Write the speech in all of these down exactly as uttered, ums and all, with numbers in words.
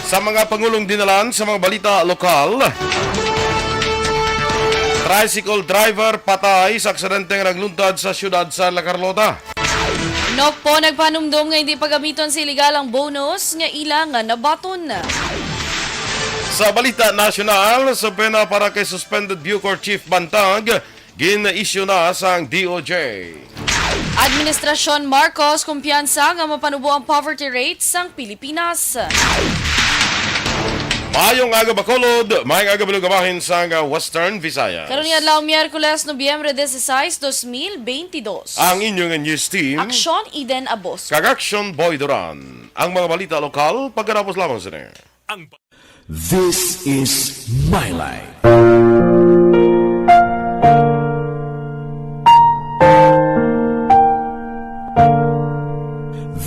Sa mga pangulong dinalan sa mga balita lokal, tricycle driver patay sa aksidente nga nagluntad sa siyudad sa La Carlota. Nokpo nagpanumdom nga hindi pagamiton sa iligal ang bonus nga ila nga nabaton. Sa balita nasyonal, subpoena para kay suspended Bucor Chief Bantag, gin-issue na sang D O J. Administrasyon Marcos kumpiyansa nga mapanubo ang poverty rate sang Pilipinas. Maayong aga, Bacolod. Maayong aga, Balugabahin sang Western Visayas. Karon nga adlaw, Miyerkules, Nobyembre dieciséis, dos mil veintidós. Ang inyong news team, Aksyon Eden Abos. Kag Action Boy Duran. Ang mga balita lokal, pagkatapos lamang sini. This is My Life.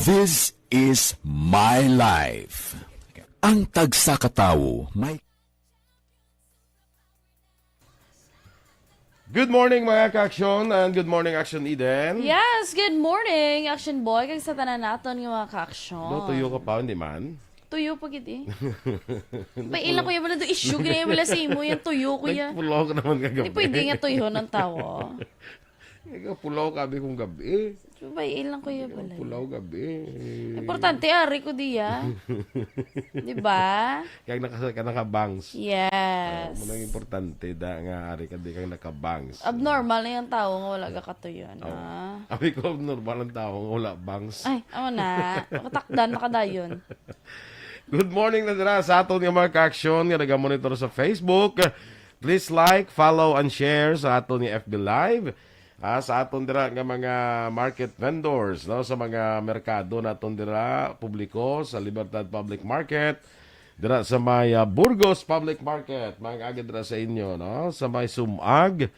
This is My Life. Ang tagsa ka tawo may Good morning, mga ka-aksyon, and good morning, Action Eden. Yes, good morning, Action Boy, kag sa tanan naton nga mga ka-aksyon. Do tuyo ka pa, hindi man? Tuyo pa gid eh. Bay, ilang kuya, wala do issue gani wala sa imo yan, tuyo kuya. Nagpulaw ka naman kagabi. Di pwede nga tuyo ng tawo. Nagpulaw ka abi kong gabi. Bay, ilang kuya wala. Pulaw gabi. Importante, ari ko diya. Di ba? Kaya naka, ka naka-bangs. Yes. Muna importante da nga ari ka di kang naka-bangs. Abnormal na yung tao nga wala gakatuyo na. Abi ko, normal ang tao nga wala bangs. Ay, ano na. Makatakdan, makadayon. Good morning na dira sa aton nga mga ka-aksyon nga nagamonitor sa Facebook. Please like, follow, and share sa aton nga F B Live. Ah, sa aton dira nga mga market vendors, no, sa mga merkado naton dira publiko sa Libertad Public Market, dira sa may ah, Burgos Public Market, mga aga dira sa inyo, no, sa may Sumag,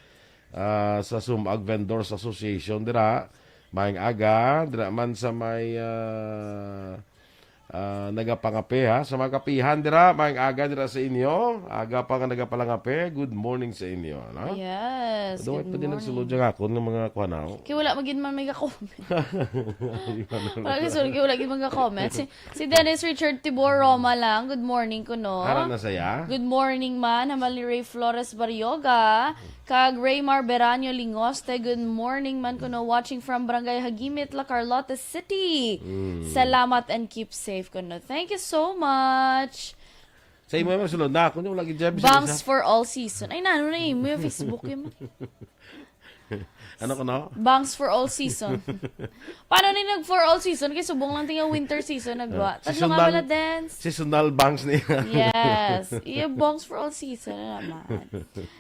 ah, sa Sumag Vendors Association dira, mga aga dira man sa may ah, Ah, nagapangape ha. Sa mga kapihan dira, maayong aga dira sa inyo. Aga pa nga nagapalangape, good morning sa inyo, no? Yes, Daw good pwede morning. Nagsulod siya nga ako ng mga kuha na, oh. Kaya wala magin man may ka-comment. Wala gid, sorry, kaya wala gid mga comment. Si, si Dennis Richard Tibor Roma lang, good morning ko, no? Ara na saya. Good morning man, Hamali Ray Flores Barrioga, kag Raymar Beranio Lingoste, good morning man ko, no? Watching from Barangay Hagimit, La Carlota City. Salamat and keep safe ko, no? Thank you so much. Sa imo yung sulod na ako, yung lagi dyan. Bangs for all season. Ay, nano na imo yung Facebook yung Ano ko, no? Bangs for all season. Paano ni nag for all season? Kay subong lang tinga winter season nagwa. Ah, Tadlo nga seasonal- pala dance. Seasonal bangs niya. Yes. Iya, bangs for all season na naman.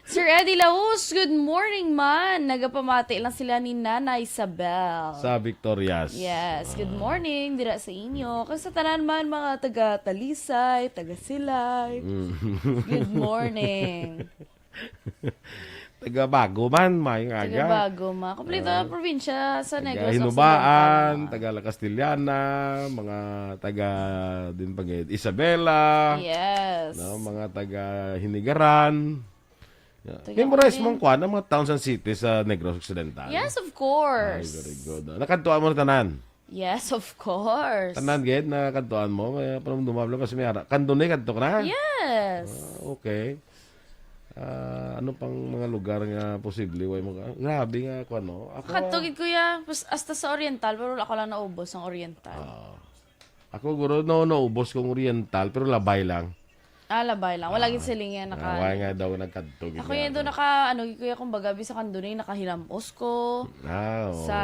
Sir Eddie Laus, good morning man. Nagapamati lang sila ni Nana Isabel. Sa Victorias. Yes, good morning dira sa inyo. Kag sa tanan man mga taga Talisay, taga Silay. Mm. Good morning. Taga Bago man, maayong aga. Taga Bago ma. Kompleto ang probinsya sa Taga Negros Hinubaan, Occidental. taga La Castellana, mga taga din pag Isabela, Yes. no, mga taga Hinigaran. Yeah. Taga Memorize Hini- mong kwan ang mga towns and cities sa Negros Occidental. Yes, of Ay, course. very good. No? Nakadtuan mo na tanan. Yes, of course. Tanan gid na kadtuan mo. Kaya parang dumablo kasi may ara. Kandunay kadto ka na? Yes. Ah, okay. Ah, ano pang mga lugar nga posible way mo ka? Grabe nga ako ano. Ako, Kadto gid kuya, pas- hasta sa Oriental, pero wala ko lang naubos ang Oriental. Ah. Ako guro no naubos kong Oriental pero labay lang. Ah, labay lang. Wala gid siling yan naka. Ah, wala nga daw nagkadto gid Ako nga yan ako. Doon naka, ano, gid kuya, kumbaga, bisa kandunay, nakahiram-os ko Ah, oo. sa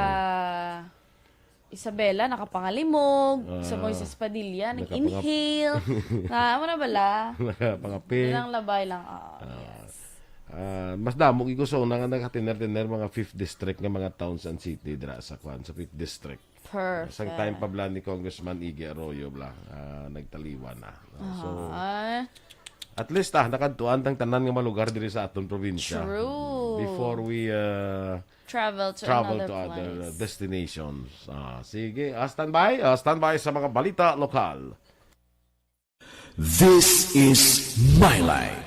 Isabela, nakapangalimog, sa Ah. Moises Padilla, Nakapangap- nag-inhale. Na, ano na bala? Nakapangape. Ilang labay lang. Ah, yes. Ah, mas damo gid ko sa una nga nagkatiner-tiner mga fifth district nga mga towns and city dira sa kwan, sa fifth district. Perfect. Sang time pa bala ni Congressman Iggy Arroyo bala, ah, nagtaliwan na. No? So, Ah, at least ah, nakadtuan tang tanan nga mga lugar diri sa aton probinsya. True. Before we uh, travel to travel another to other place. Destinations. Ah, sige, ah, standby. Ah, standby sa mga balita lokal. This is My Life.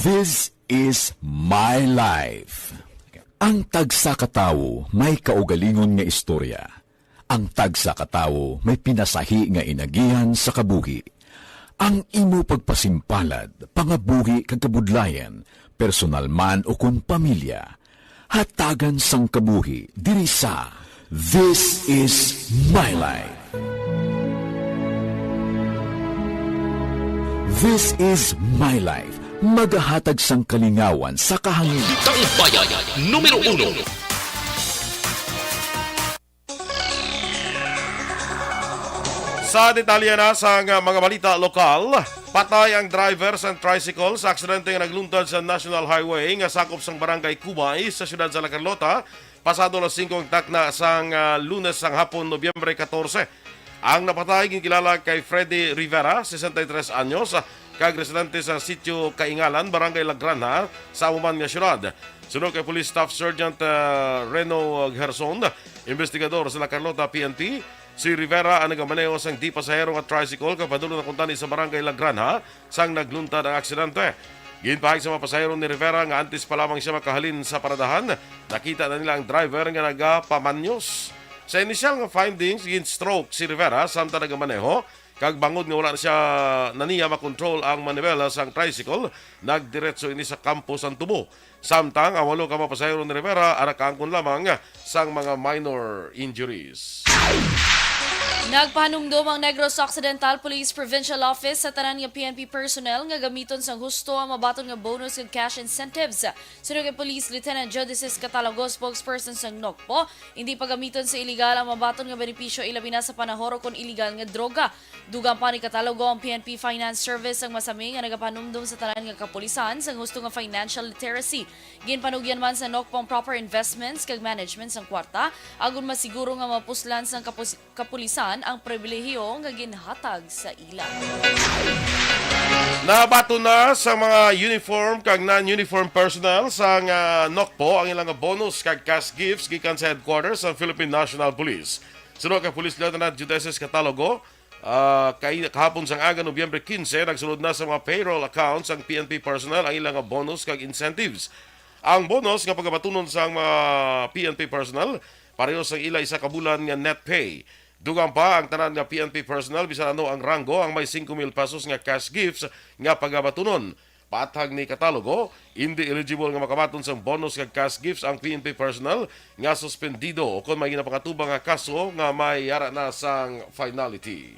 This is My Life. Ang tagsa ka tawo may kaugalingon nga istorya. Ang tagsa ka tawo may pinasahi nga inagihan sa kabuhi. Ang imo pagpasimpalad, pangabuhi kag kabudlayan, personal man o kon pamilya, hatagan sang kabuhi diri sa This Is My Life. This Is My Life, magahatag sang kalingawan sa kahangin. Tambayan numero uno. Sa detalye na sang mga balita lokal, patay ang driver sang tricycle sa aksidente nga nagluntad sa National Highway nga sakop sang Barangay Cubay sa siyudad sa La Carlota, pasado alas singko ang takna sang, ah, Lunes sang hapon, Nobyembre katorse. Ang napatay ginkilala kay Freddy Rivera, sesenta y tres anyos, kag residente sa Sitio Kaingalan, Barangay La Granja, sa amo man nga siyudad. Suno kay Police Staff Sergeant, ah, Reno Gerson, investigador sa La Carlota P N P, si Rivera ang nagamaneho sang di pasahero nga tricycle kag padulong na kuntani sa Barangay La Granja sang nagluntad ang aksidente. Ginpahayag sa mga pasahero ni Rivera nga antes pa lamang siya makahalin sa paradahan, nakita na nila ang driver nga nagapamanyos. Sa inisyal nga findings, gin-stroke si Rivera samtang nagamaneho, kag bangod nga wala na siya, na niya makontrol ang manibela sang tricycle, nagdiretso ini sa kampo sang tubo. Samtang ang walo ka mga pasahero ni Rivera ang nakaangkon lamang sang mga minor injuries. Nagpahanumdom ang Negros Occidental Police Provincial Office sa tanan nga P N P personnel nga gamiton sang husto ang mabaton nga bonus kag cash incentives. Suno kay Police Lieutenant Geodesis Catalogo, spokesperson sang NOCPO, hindi pagamiton sa iligal ang mabaton nga benepisyo, ilabi na sa panahor o kon iligal nga droga. Dugang pa ni Catalogo, ang P N P Finance Service ang masami nga nagapanumdom sa tanan nga kapulisan sang husto nga financial literacy. Ginpanugyan man sa NOCPO ang proper investments kag management sang kwarta, agon masiguro nga mapuslan sang kapus-, kapulisan ang pribilehiyo nga ginhatag sa ila. Nabaton na sa mga uniform kag non-uniform personnel sang, ah, NOCPO ang ilang bonus kag cash gifts gikan sa headquarters sang Philippine National Police. Suno kay Police Lieutenant Judeces Catalogo, ah, kay kahapon sang aga, Nobyembre kinse, nagsulod na sa mga payroll accounts sang P N P personnel ang ilang bonus kag incentives. Ang bonus nga pagabatunon sang mga P N P personnel pareho sang ila isa ka bulan nga net pay. Dugang pa, ang tanan nga P N P personnel, bisan ano ang ranggo, ang may singko mil pesos nga cash gifts nga pagabatunon. Paathag ni Catalogo, indi eligible nga makabaton sang bonus kag cash gifts ang P N P personnel nga suspendido o kon may ginapangatubang nga kaso nga may yara na sang finality.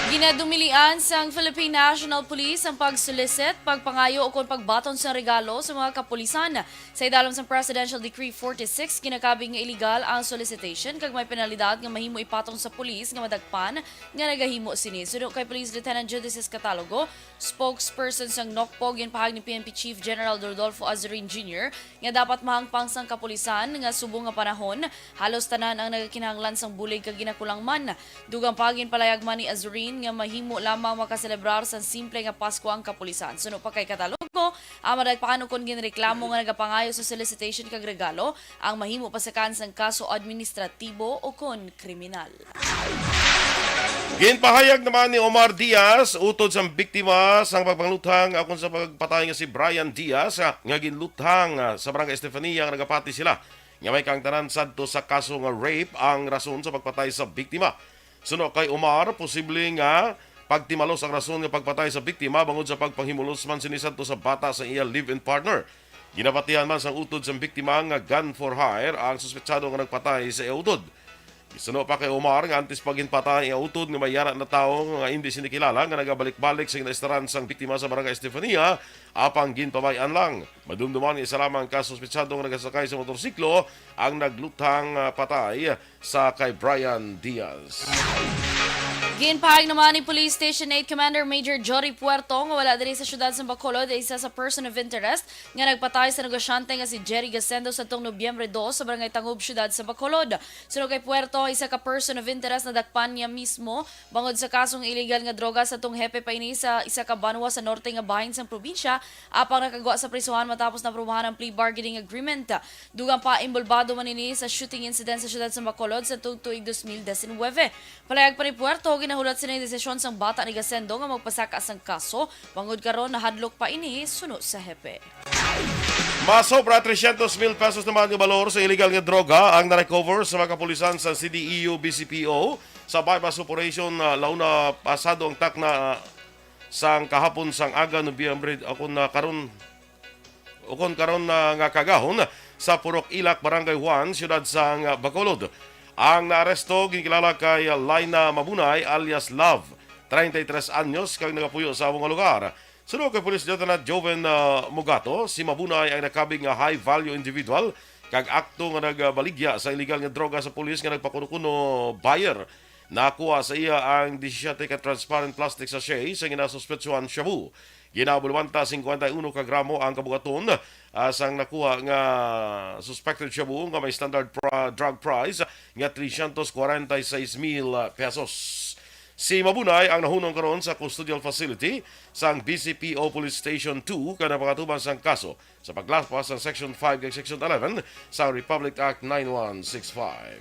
Ginadumilian sang Philippine National Police ang pag-solicit, pagpangayo o kon pagbaton sang regalo sa mga kapulisan. Sa idalom sang Presidential Decree forty-six, ginakabig nga iligal ang solicitation kag may penalidad nga mahimo ipatong sa pulis nga madakpan nga nagahimo sini. Suno kay Police Lieutenant Judices Catalogo, spokesperson sang NOCPO, ginpahayag ni P N P Chief General Rodolfo Azurin Junior nga dapat mahangpang sang kapulisan nga subong nga panahon, halos tanan ang nagakinahanglan sang bulig kag ginakulang man. Dugang pa, ginpalayag man ni Azurin nga mahimo lamang makaselebrar sang simple nga Pasko ang kapulisan. Suno pa kay Catalogo, ang madagpakan ukon ginreklamo nga nagapangayo sa solicitation kag regalo ang mahimo pasakaan sang kaso administratibo ukon kriminal. Ginpahayag naman ni Omar Diaz, utod sang biktima sang pagpangluthang ukon sa pagpatay nga si Brian Diaz, ah, nga ginluthang, ah, sa Barangay Estefania nga nagapati sila nga may kaangtanan sadto sa kaso nga rape ang rason sa pagpatay sa biktima. Suno kay Omar, posible nga pagtimalos ang rason nga pagpatay sa biktima bangod sa pagpanghimulos man sini sadto sa bata sa iya live-in partner. Ginapatihan man sang utod sang biktima nga gun for hire ang suspetsado nga nagpatay sa iya utod. Suno pa kay Omar nga antes pa ginpatay ang iya utod nga may yara na tawo nga indi sini kilala nga nagabalik-balik sa ginaistaran sang biktima sa Barangay Estefania, apang ginpabay-an lang. Madumduman nga isa lamang ka suspetsado nga nagasakay sa motorsiklo ang nagluthang, ah, patay sa kay Brian Diaz. Ginpahayag naman ni Police Station eight Commander Major Jory Puerto nga wala diri sa siyudad sa Bacolod ang isa sa person of interest nga nagpatay sa negosyante nga si Jerry Gasendo sa tong Nobyembre dos sa Barangay Tangub, siyudad sa Bacolod. Suno kay Puerto, isa ka person of interest nadakpan niya mismo bangod sa kasong iligal nga droga sa tong hepe pa ini sa isa ka banwa sa norte nga bahin sang probinsya, apang nakagwa sa prisuhan matapos naprobahan ang plea bargaining agreement. Dugang pa, inbolbado man ini sa shooting incident sa siyudad sa Bacolod sa tuig dos mil disinwebe. Palayag pa ni Puerto, ginahulat sini ang desisyon sang bata ni Gasendo nga magpasaka sang kaso. Bangod karon, nahadlok pa ini suno sa hepe. Masobra tresyentos mil pesos naman nga balor sa illegal nga droga ang na-recover sa mga kapulisan sa C D E U B C P O sa buy-bust operation, ah, launa pasado ang takna, ah, sang kahapon sang aga, Nobyembre, ukon na karon, ukon karon na nga kaagahon sa Purok Ilak, Barangay Juan, siyudad sang Bacolod. Ang naaresto ginkilala kay Laina Mabunay alias Love, treinta y tres anyos, kag nagapuyo sa amo nga lugar. Suno kay Police Lieutenant Joven, ah, Mugato, si Mabunay ang nakabig nga high-value individual kag akto nga nagbaligya sa illegal nga droga sa pulis nga nagpakuno-kuno buyer. Nakuha sa iya ang disisiete ka transparent plastic sachet sa ginasuspetsuhan shabu. Ginabulwanta singkwenta y uno ka gramo ang kabugaton, ah, sang nakuha nga suspected shabu nga may standard pra-, drug price nga trescientos cuarenta y seis mil pesos. Si Mabunay ang nahunong karon sa custodial facility sang B C P O Police Station two kag nagapakatubang sang kaso sa paglapas sang Section five kag Section eleven sa Republic Act nine one six five.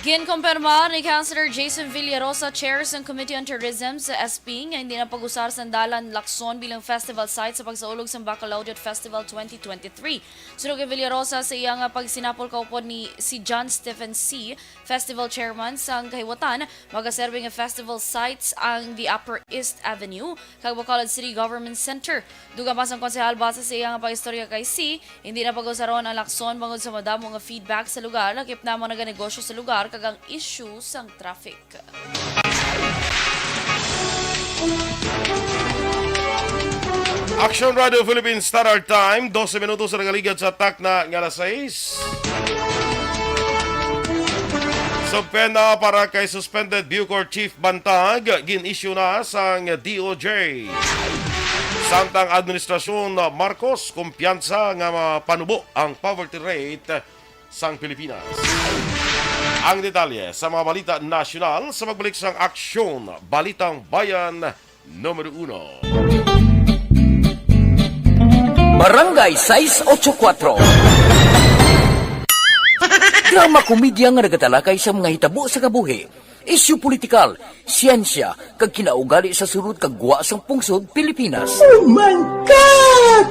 Ginkumpirmar ni Councilor Jason Villarosa, chair sang Committee on Tourism sa S P, nga hindi na pag-usar sang Dalan Lacson bilang festival site sa pagsaulog sang Bacolod Youth Festival twenty twenty-three. Suno kay Villarosa, sa iya nga pagsinapol kaupod ni si John Stephen C., festival chairman sang Kahiwatan, magaserbi nga festival sites ang the Upper East Avenue kag Bacolod City Government Center. Dugang pa sang konsehal, base sa iya nga pag-istorya kay C, hindi na pag-usaron ang Lacson bangod sa madamo nga feedback sa lugar, lakip na mga naganegosyo sa lugar kag ang issue sang traffic. Action Radio Philippines Standard Time, dose minutos ang nagaligad sa takna nga alas sais. Subpena para kay suspended Bucor Chief Bantag gin-issue na sang D O J. Samtang Administrasyon Marcos kumpiyansa nga mapanubo ang poverty rate sang Pilipinas. Ang detalye sa mga balita nasyonal sa pagbalik sang Aksyon Balitang Bayan Numero Uno. Barangay sais ocho kuatro. Drama komedya nga nagatalakay sa mga hitabo sa kabuhi, isyu politikal, siyensya, kag kinaugali sa sulod kag gwa sang pungsod Pilipinas. Oh my God!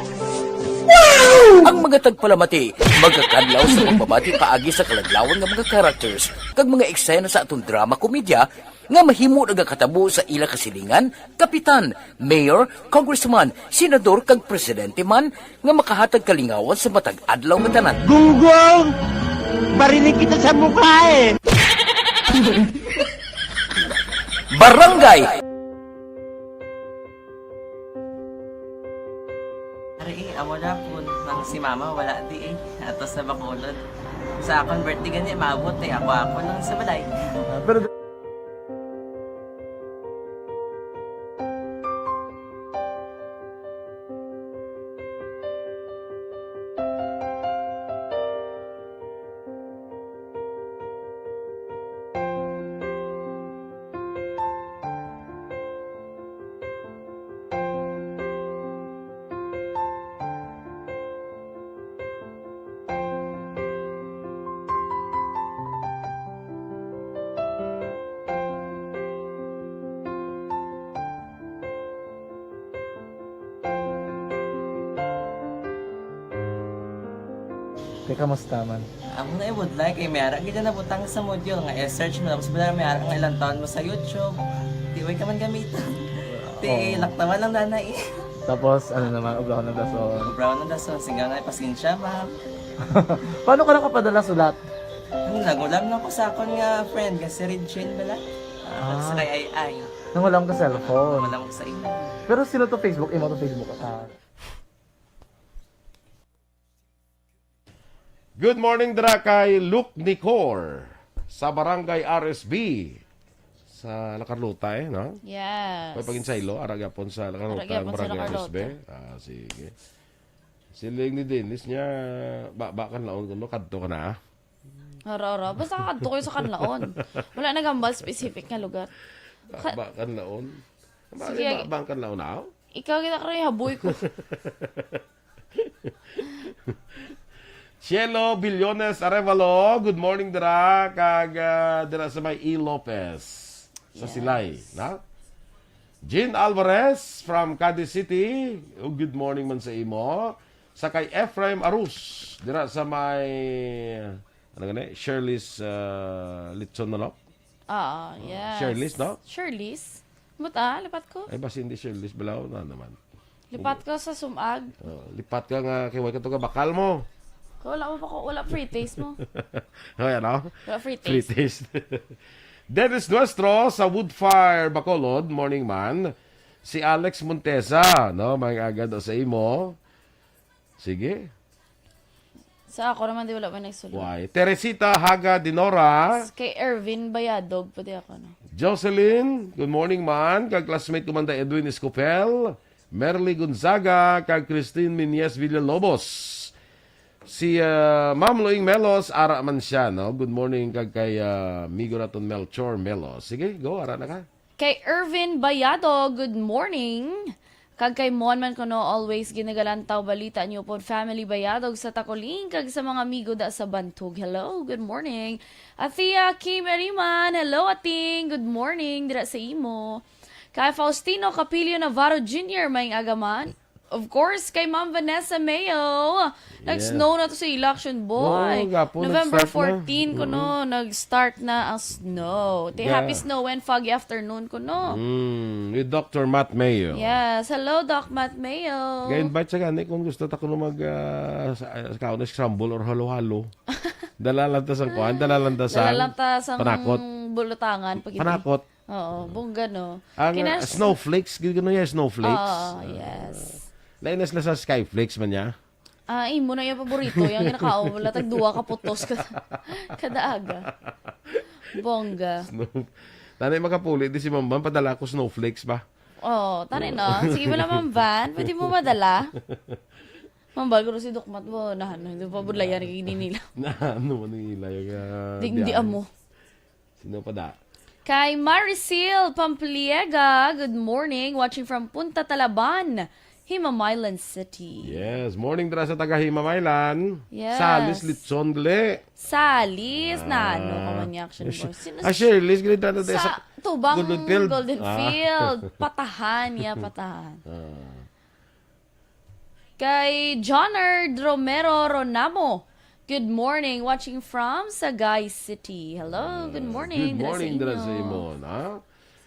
Wow! Ang mga tagpalamati magakadlaw sa pagbabati paagi sa kaladlawan nga mga characters kag mga eksena sa aton drama komedya nga mahimo nagakatabo sa ila kasilingan, kapitan, mayor, congressman, senador, kag presidente man nga makahatag kalingawan sa matag adlaw nga tanan. Gunggong! Barinig kita sa mukha eh! Barangay! Ari, eh, amo na po nang si mama, wala di eh. Ato sa Bacolod. Sa akon birthday gani, maabot eh. Ako, ako lang sa balay. Ah, pero Te, kamusta man? Amo na ibudlay kay may ara gid na nabutang sa module nga i-search mo, tapos wala may ara nga ilang taon mo sa YouTube. Di way ka man gamiton. Ti, oo, laktawan lang danay. Tapos, ano naman, obrahon ng dason. Obrahon ng dason, sigang nga pasensya, ma'am. Paano ka nakapadala sulat? Ano, nangulam na ko sa akon nga friend, nga si Regine bala. Ah, ah, sa kay Ay Ay. Nangulam ka cellphone? Nangulam ko sa imo. Pero sino to Facebook? Imo to Facebook? Ah. Good morning dira kay Luke Nicor sa Barangay R S B sa La Carlota, eh, no? Yes. May pag-insaylo, ara gyapon sa La Carlota, ara gyapon sa Barangay La Carlota. R S B. Ah, sige. Siling ni Dennis niya, ba, ba Kanlaon kuno, kadto ka na, ah. Ara, ara. Basta kadto kayo sa Kanlaon. Wala nagambal specific nga lugar. Ba, ka- ba Kanlaon? Ba, sige, ba, ba Kanlaon, ah? Ikaw kita karon, haboy ko. Cielo Billones Arevalo, good morning dira, kag, ah, dira sa may E. Lopez sa, yes, Silay, na? Jean Alvarez from Cadiz City, oh, good morning man sa imo. Sa kay Ephraim Arus, dira sa may, ano gani, Shirley's, ah, Lechon Manok? Ah, yes. Shirley's, no? Shirley's? Muta, lipat ko. Ay, basi hindi Shirley's, balaw na naman. Lipat ko sa sumag. Oh, lipat ka nga, kay way ka to ka bakal mo. Ko, wala mo pa ko, wala free taste mo. Hoy, ano? Wala free Free taste. taste. Dennis Nuestro sa Woodfire, Bacolod. Morning, man. Si Alex Montesa, no? May agad sa imo. Sige. Sa ako naman, di wala pa nagsulod. Why? Teresita Haga Dinora. Kay Ervin Bayadog, pwede ako, no? Jocelyn, good morning, man. Kag classmate ko man da Edwin Escopel, Merly Gonzaga, kag Christine Minyes Villalobos. Si, ah, Ma'am Loing Melos, ara man siya, no? Good morning, kag kay, ah, amigo naton Melchor Melos. Sige, go, ara na ka. Kay Ervin Bayado, good morning. Kag kay Mon man kuno, always ginagalantaw balita niyo pod, family Bayadog sa Takuling, kag sa mga amigo da sa Bantog. Hello, good morning. Athea Kim Eriman, hello, Ating, good morning dira sa imo. Kay Faustino Capillo Navarro Junior, may agaman. Of course, kay Ma'am Vanessa Mayo. Nag-snow na to sa ila, action boy. Oo, gapon, November nag-start na. fourteen kuno, nag-start na ang snow. Te, Yeah. happy snow and foggy afternoon kuno. Mm, with Doctor Matt Mayo. Yes. Hello, Doc Matt Mayo. Ga-invite sa gani kung gusto ta kuno mag, ah, sa, sa kaon na scramble or halo-halo. Dala lang ta sang kuan, dala lang ta sang Dala lang ta sang panakot. bulutangan, pag Panakot. Oo, bongga, no? Ang, Kinas- uh, snowflakes, gid kuno niya, snowflakes. Oo, Ah. yes. Lain na sila sa skyflakes man niya. Ah, imo na yung paborito, yung ginakaon mo, latag duwa ka putos kada, kada aga. Bongga. Snow. Tanay makapuli, di si Mamban, padala ko snowflakes ba? Oo, tanay na. Sige mo lang, Mamban, pwede mo madala. Mamban, kung si Dukmat mo, nahan, hindi pa budlayan, hindi nila. Na, ano man nila yung, ah, Di, hindi biyahe? amo. Sino pa da? Kay Maricel Pampliega, good morning. Watching from Punta Talaban, Himamaylan City. Yes, morning dira sa taga Himamaylan. Yes. Salis Litson gali. Salis na ano Ah. ka man niya, action Yes. boy. Sino Ah, si- Shirley's gali dito Sa sa Tubang Golden Field. Golden Ah. Field. Patahan niya, patahan. Ah. Kay Jonard Romero Ronamo, good morning, watching from Sagay City. Hello, good morning. Good morning, dira sa imo, na?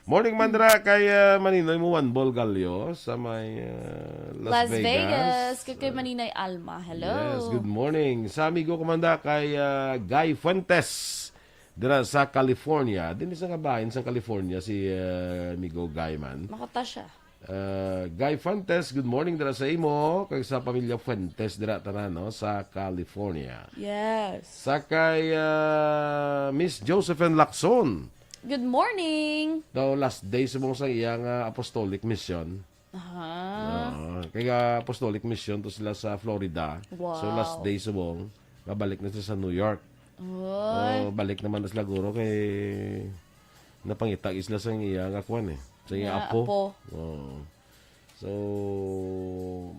Morning man dira kay, ah, Maninoy mo one ball galyo sa may, ah, Las Las Vegas. Vegas. Kay, kay Maninoy Alma. Hello. Yes, good morning. Sa amigo ko man da kay, ah, Guy Fuentes dira sa California. Din sa kabahin sa California si, ah, amigo Guy man. Makata siya. Uh, Guy Fuentes, good morning dira sa imo kag sa pamilya Fuentes dira tanan, no, sa California. Yes. Sa kay, uh, Miss Josephine Lacson. Good morning. Daw last day subong sa iya nga apostolic mission. Aha. Uh, kay apostolic mission to sila sa Florida. Wow. So last day subong, mabalik na sila sa New York. Oy. Oh, balik naman na sila guro kay napangita sila sa iya nga kwan eh. Sa iya Nga apo. apo. Oh. So,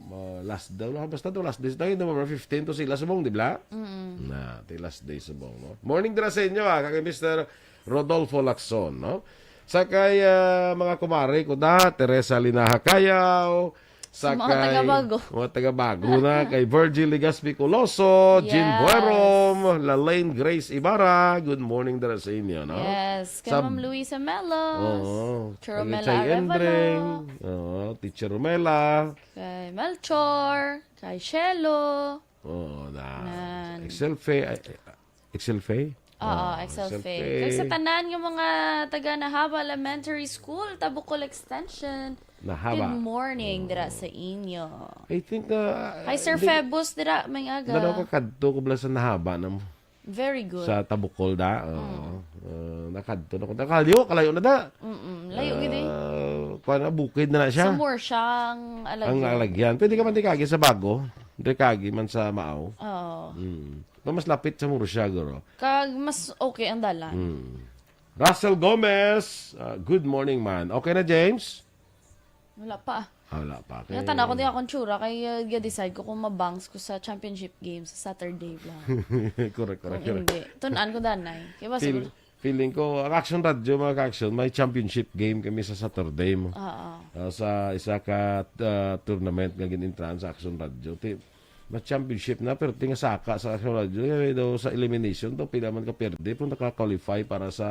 ma-, last daw, basta daw last days tayo, November fifteen to sila subong, di ba? Mm. Na, ti last day subong, no? Morning dira sa inyo, ah, kay Mister Rodolfo Lacson, no? Sa kay, ah, mga kumare ko da, Teresa Linaha Cayaw, sa Sa mga kay taga-Bago. mga taga-Bago na, kay Virgil Legaspi Coloso, Jean Yes. Buerom, Lalaine Grace Ibarra, good morning dira sa inyo, no? Yes, kay Sa Ma'am Luisa Melos, Oo. Teacher Kay Romela Chay Arevalo, Endring, oo, Teacher Romela. kay Melchor, kay Shelo. Oo, na. Nan. Excel Fe-, ay, Excel Fe? Oo, Ah, Excel Excel Fe. Fe. Kag sa tanan nga mga taga Nahaba Elementary School, Tabukol Extension. Nahaba. Good morning, dira sa inyo. I think, uh, Hi, Sir di-, Febus, dira, may aga. Nadaw ka kadto ko bala sa Nahaba na mo. Very good. Sa Tabukol da. Oo. Mm. Uh, nakadto na ko. Nakalayo, kalayo na da. Mm-mm. Layo gid eh. Uh, kuwan na, bukid na na siya. Sa Murcia ang alagyan. Ang alagyan. Pwede ka man tikagi sa Bago. Tikagi man sa Mao. Oo. Mm. Pero mas lapit sa Murcia, guro. Kag mas okay ang dalan. Mm. Russell Gomez, uh, good morning, man. Okay na, James? Wala pa. Ah, wala pa. Kaya Kay tanaw ko di akong tsura, kay, uh, decide ko kung mabangs ko sa championship game sa Saturday lang. Correct, correct, Kung correct. hindi, tunan ko danay. Kaya ba Feel-, siguro? feeling ko, ang Action Radio, mga ka-Action, may championship game kami sa Saturday mo. Oo. Ah, sa isa ka, ah, tournament nga gin-entrahan sa Action Radio. Ti-, Ma-championship na, pero tinga saka sa Action Radio, eh, daw sa elimination daw, pila man ka perde, pero naka-qualify para sa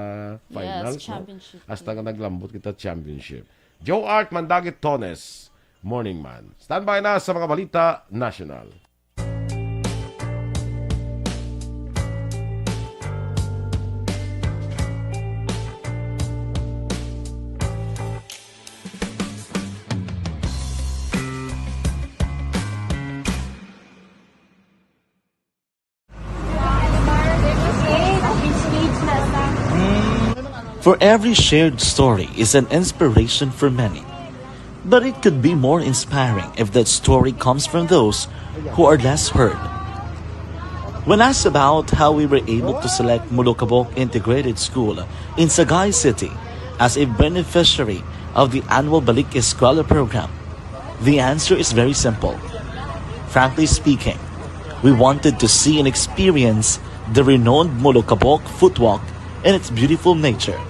finals, no? Championship, hasta nga naglambot kita championship. Joe Art Mandagit Tones, Morning Man. Standby na sa mga balita national. For every shared story is an inspiration for many. But it could be more inspiring if that story comes from those who are less heard. When asked about how we were able to select Molokabok Integrated School in Sagay City as a beneficiary of the annual Balik Eskwela program, the answer is very simple. Frankly speaking, we wanted to see and experience the renowned Molokabok footwalk and its beautiful nature.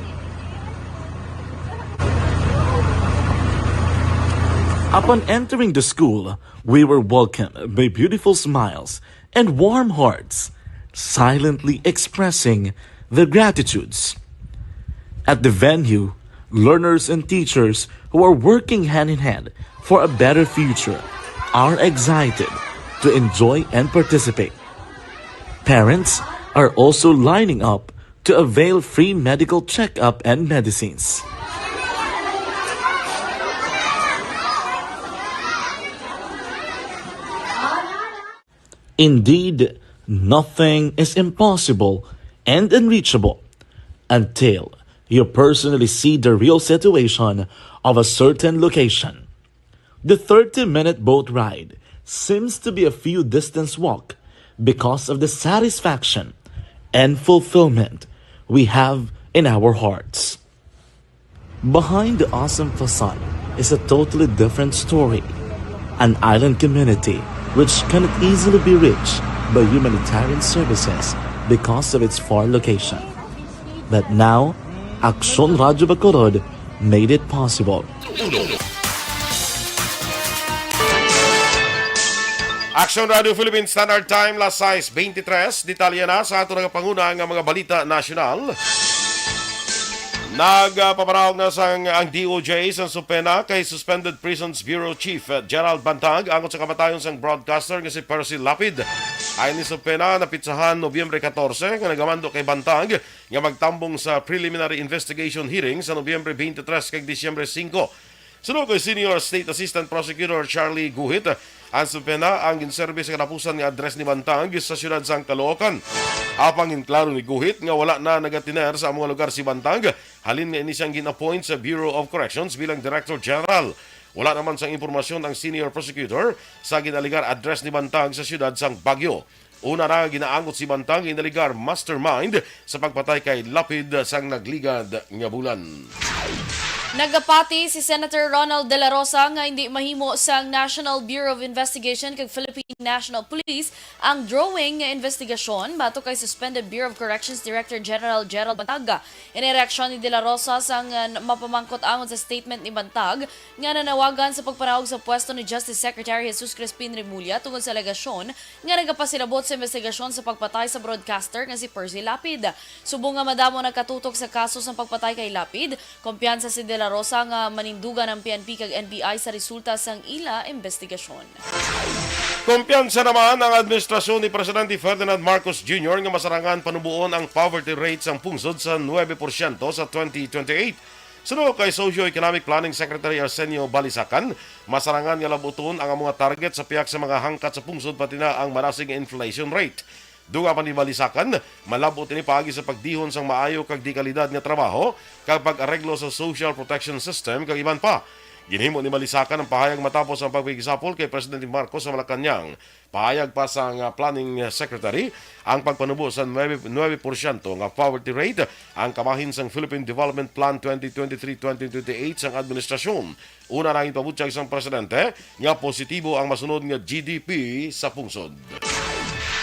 Upon entering the school, we were welcomed by beautiful smiles and warm hearts, silently expressing their gratitudes. At the venue, learners and teachers who are working hand in hand for a better future are excited to enjoy and participate. Parents are also lining up to avail free medical checkup and medicines. Indeed, nothing is impossible and unreachable until you personally see the real situation of a certain location. The thirty-minute boat ride seems to be a few distance walk because of the satisfaction and fulfillment we have in our hearts. Behind the awesome facade is a totally different story. An island community which cannot easily be reached by humanitarian services because of its far location. But now, Aksyon Radyo Bacolod made it possible. Action Radio Philippine Standard Time, las sais beintitres. Detalye na sa ato nagapanguna nga mga balita nasyonal. Nagpaparahog na sang ang D O J sang subpena kay Suspended Prisons Bureau Chief, uh, Gerald Bantag angot sa kamatayon sang broadcaster nga si Percy Lapid. Ayon ni subpena, napitsahan Nobyembre katorse nga nagamando kay Bantag nga magtambong sa preliminary investigation hearing sa Nobyembre twenty-three kag Disyembre singko. Suno kay Senior State Assistant Prosecutor Charlie Guhit, ang subpena ang ginserbi sa katapusan nga address ni Bantag sa siyudad sang Caloocan. Apang ginklaro ni Guhit nga wala na nagatiner sa amo nga lugar si Bantag, halin nga ini siyang gin-appoint sa Bureau of Corrections bilang Director General. Wala naman sang impormasyon ang Senior Prosecutor sa ginalegar address ni Bantag sa siyudad sang Baguio. Una ra ginaangot si Bantag nga inaligar mastermind sa pagpatay kay Lapid sang nagligad nga bulan. Nagapati si Senator Ronald De La Rosa nga hindi mahimo sang National Bureau of Investigation kag Philippine National Police ang drawing nga investigasyon batok kay Suspended Bureau of Corrections Director General Gerald Bantag. Ini reaksyon ni De La Rosa sang, uh, mapamangkot angot sa statement ni Bantag nga nanawagan sa pagpanaog sa pwesto ni Justice Secretary Jesus Crispin Remulla tungod sa alegasyon nga nagapasilabot sa investigasyon sa pagpatay sa broadcaster nga si Percy Lapid. Subong nga madamo nagkatutok sa kaso sang pagpatay kay Lapid, kumpiyansa si De La Rosa nga manindugan ang P N P kag N B I sa resulta sang ila investigasyon. Kumpiyansa naman ang administrasyon ni Presidente Ferdinand Marcos Junior nga masarangan panuboon ang poverty rate sang pungsod sa nuebe porsyento sa twenty twenty-eight. Suno kay Socio-Economic Planning Secretary Arsenio Balisacan, masarangan nga labuton ang mga target sa pihak sa mga hangkat sa pungsod, pati na ang manasig nga inflation rate. Dunga pa ni Balisacan, malabot ini paagi sa pagdihon sang maayo kag di kalidad nga trabaho, kag pag-areglo sa social protection system, kag iban pa. Ginhimo ni Balisacan ang pahayag matapos ang pagpakigsapol kay Presidente Marcos sa Malacañang. Pahayag pa sang, ah, Planning Secretary, ang pagpanubo sa nuebe, nuebe porsyento nga poverty rate ang kabahin sang Philippine Development Plan twenty twenty-three twenty twenty-eight sang administrasyon. Una na ang ipabutyag sang presidente nga positibo ang masunod nga G D P sa pungsod.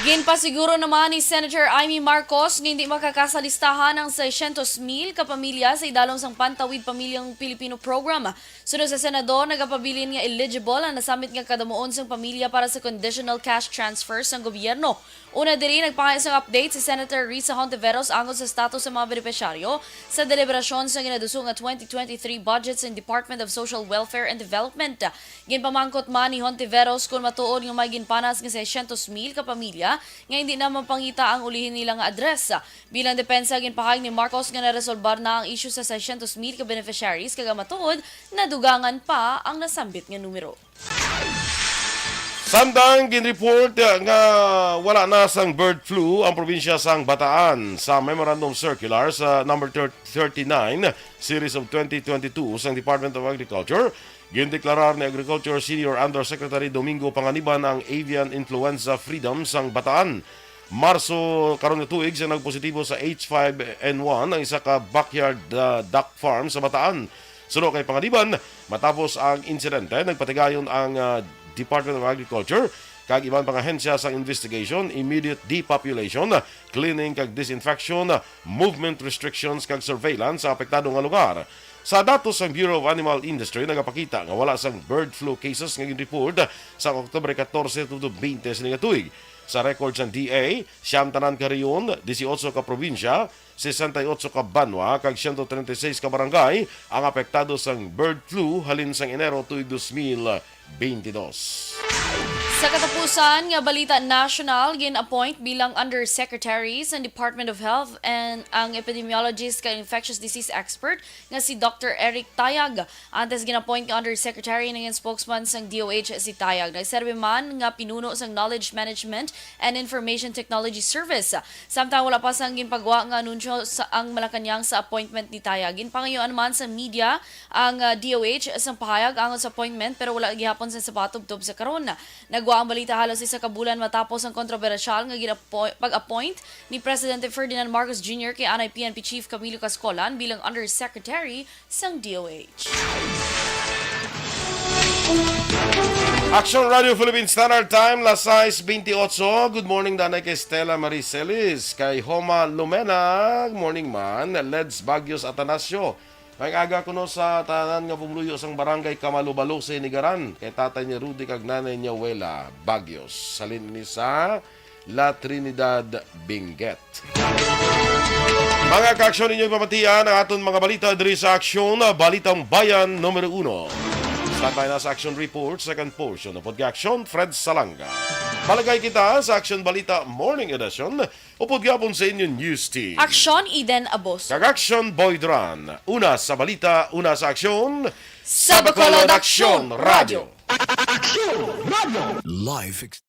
Ginpasiguro naman ni Senator Imee Marcos nga hindi makakasalistahan ang seiscientos mil ka pamilya sa idalom sang Pantawid Pamilyang Pilipino Program. Suno sa senador, nagapabilin nga eligible ang nasambit nga kadamuon sang pamilya para sa conditional cash transfer sang gobyerno. Una diri, nagpangayo sang update si Senator Risa Hontiveros angot sa status sa mga benepisyaryo sa deliberasyon sa ginaduso nga twenty twenty-three budget sa Department of Social Welfare and Development. Ginpamangkot man ni Hontiveros kon matuod nga may ginpanas nga seiscientos mil ka pamilya nga hindi na mapangita ang ulihi nila nga address. Bilang depensa, ginpahayag ni Marcos nga naresolbar na ang isyu sa seiscientos mil ka beneficiaries, kag ang matuod, nadugangan pa ang nasambit nga numero. Samtang ginreport nga wala na sang bird flu ang probinsya sang Bataan sa Memorandum Circular sa number thirty-nine series of twenty twenty-two sang Department of Agriculture, gindeklarar ni Agriculture Senior Undersecretary Domingo Panganiban ang avian influenza freedom sang Bataan. Marso karon nga tuig sa nagpositibo sa H five N one ang isa ka backyard, ah, duck farm sa Bataan. Suno kay Panganiban, matapos ang insidente, nagpatigayon ang, ah, Department of Agriculture kag iban pang ahensya sang investigation, immediate depopulation, cleaning kag disinfection, movement restrictions kag surveillance sa apektado nga lugar. Sa datos sang Bureau of Animal Industry, nagapakita nga wala sang bird flu cases nga ginreport sa Oktubre catorce to twenty sini nga tuig. Sa record sang D A, siyam tanan ka rehiyon, dieciocho ka probinsya, sesenta y ocho ka banwa, kag ciento treinta y seis ka barangay ang apektado sang bird flu halin sang Enero tuig dos mil beintidos. Sa katapusan nga balita nasyonal, gin-appoint bilang Undersecretary sa Department of Health and ang epidemiologist kag infectious disease expert nga si Doctor Eric Tayag. Antes gin-appoint nga Undersecretary, naging spokesman sang D O H si Tayag. Nagserbi man nga pinuno sang Knowledge Management and Information Technology Service. Samtang wala pa sang ginpagwa nga anunsyo sa ang Malacañang sa appointment ni Tayag, ginpangayuan man sa media ang, ah, D O H sang pahayag angot sa appointment, pero wala gihapon sang sabat tubtob sa karon. Nagwa ang balita halos isa ka bulan matapos ang kontrobersyal nga ginapo-, pag-appoint ni Presidente Ferdinand Marcos Junior kay anay P N P Chief Camilo Cascolan bilang Undersecretary sang D O H. Action Radio Philippine Standard Time, las sais bentiocho. Good morning, Danay, kay Stella Marie Celis, kay Homa Lumena. Good morning man, Leds Baguios Atanasio. May aga kuno sa tanan nga pumuluyo sang Barangay Kamalubalose, Nigaran, kay tatay ni Rudy kag nanay ni Wela Baguios. Salin ini sa La Trinidad, Benguet. Mga kaaksyon, inyong pamatian ang aton mga balita diri sa Aksyon, Balitang Bayan numero uno. Standby na sa Action Report, second portion. Upod kay Aksyon, Fred Salanga. Malagay kita sa Aksyon Balita Morning Edition. Upod gyapon sa inyo news team. Aksyon, Eden Abos. Kag Aksyon, Boy Duran. Una sa balita, una sa aksyon. Sa Bacolod, Aksyon Radio. Aksyon Radio. Live ex-